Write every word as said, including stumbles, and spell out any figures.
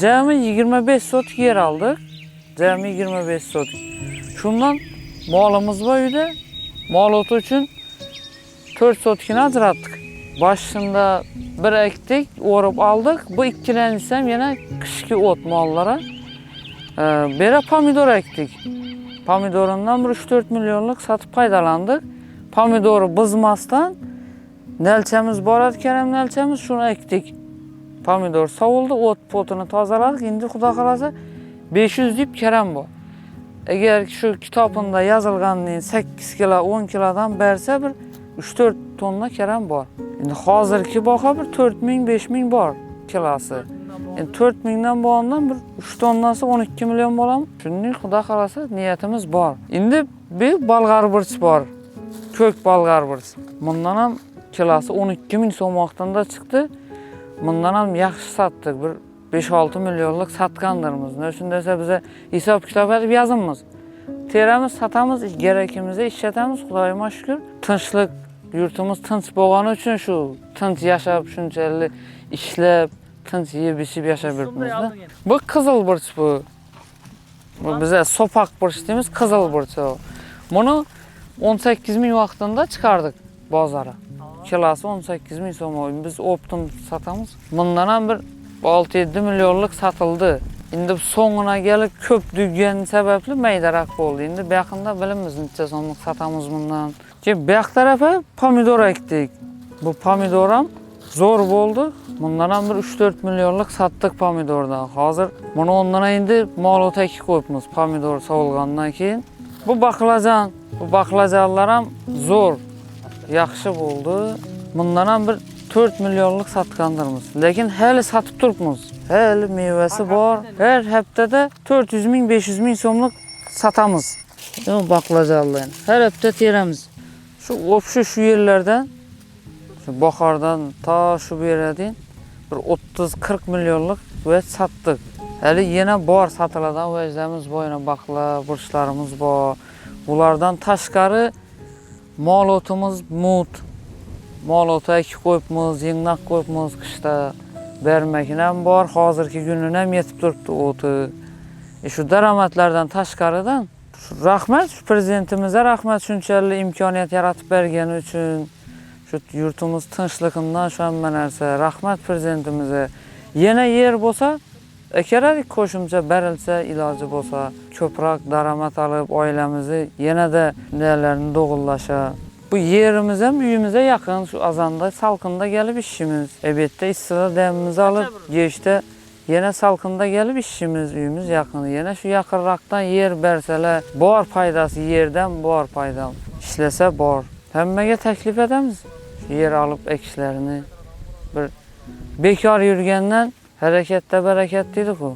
Jámi yigirma bes sotik jer aldıq. Jámi yigirma bes sotik. Shunnan molımız bar úyde. Mol oti ushın tórt sotikini ajırattıq. Basında bir ektik, orıp aldıq. Bu ikkilenshisi hám yana kishki ot mollara. E, bera pomidor ektik. Pomidorından bir úsh-tórt millionlıq satıp paydalandıq. Pomidorı buzmastan nálshemiz bar edi, kerem nálshemiz, shunı ektik. Pomidor sawıldı, ot potını tazaladıq. Endi Quda qalasa, bes júz deyip kerem bar. Eger shu kitapında yazılǵanınen segiz kilo, on kilodan berse, bir úsh-tórt tonna kerem bar. Endi házirgi baha bir tórt mıń, bes mıń bar kilosı. Endi tórt mıńnan bolǵandan bir úsh tonnası on ikki million bolamı? Shunday Quda qalasa, niyetimiz bar. Endi bir bolǵar burch bar. Kók bolǵar burch. Mınnan hám kilosı on ikki mıń som waqtında shıqtı. Mınnan hám yaqshı sattıq. Bir bes-altı millionlıq satqandırmız. Ne ushın dese, bize esap-kitap etip yazımmız. Teremiz, satamız, gerekimizde ishletemiz, Qudayıma shúkir. Tınıshlıq, yurtımız tınısh bolǵanı ushın shu tınısh yashap, shunshelli ishlep, tınısh iyip-iship yashap júripmiz da. Bu qızıl burch bu. Bu bize sopaq burch deymiz, qızıl burch o. Bunı on segiz mıń waqtında shıqardıq bazarǵa. Kilosı on segiz mıń som, biz optım satamız. Mınnan hám bir altı-jeti millionlıq satıldı. Endi sońına kelip kóp dúygeni sebepli maydaraq boldı. Endi buyaqında bilemiz, neshe somlıq satamız mınnan. Keyin buyaq tarafa pomidor ektik. Bu pomidoram zor boldı. Mınnan hám bir úsh-tórt millionlıq sattıq pomidordan. Házir bunı onnan endi mol ot ekip qoyıpmız, pomidor sawılǵannan keyin. Bu baqlajan, bu baqlajanlaram zor, yaqshı boldı. Mınnan hám bir tórt millionlıq satqandırmız. Lekin háli satıp turıpmız. Háli miywesi bar. Hár háptede tórt júz mıń, bes júz mıń somlıq satamız. Mına baqlajanlardı hár hápte teremiz. Shu, obshe shu jerlerden, shu Buxardan ta shu bere deyin bir otız-qırq millionlıq wet sattıq. Háli ena bar satıladan wejlerimiz bar, ena baqla, burchlarımız bar. Bulardan tashqarı mol otımız mut. Mol otı ekip qoyıpmız, yıńnap qoyıpmız qıshta. Bermekin hám bar, házirgi kúnine hám yetip turıptı otı. E, shu dáramatlardan tashqarıdan Shu raxmet, shu Prezidentimizge raxmet, shunshelli imkoniyat yaratıp bergeni ushın, shu yurtımız tınıshlıǵından, shu hámme nárse. Raxmet Prezidentimizge. Ene er bolsa, eker edik, qoshımsha berilse, ilajı bolsa, kópirek dáramat alıp, oilemizdi ene de nelerin doǵıllasha. Bu erimiz hám úyimizge yaqın, shu azanda salqında kelip ishshimiz. Ebette issida demimizi alıp, keshte Ene salqında kelip ishshimiz, úyimiz yaqın. Ene shu yaqınıraqtan er bersele, bar paydası, erden bar payda. Ishlese bar. Hámmege teklif etemiz. Er alıp ekishlerini. Bir bekar júrgennen hárekette báreket deydi-ǵo.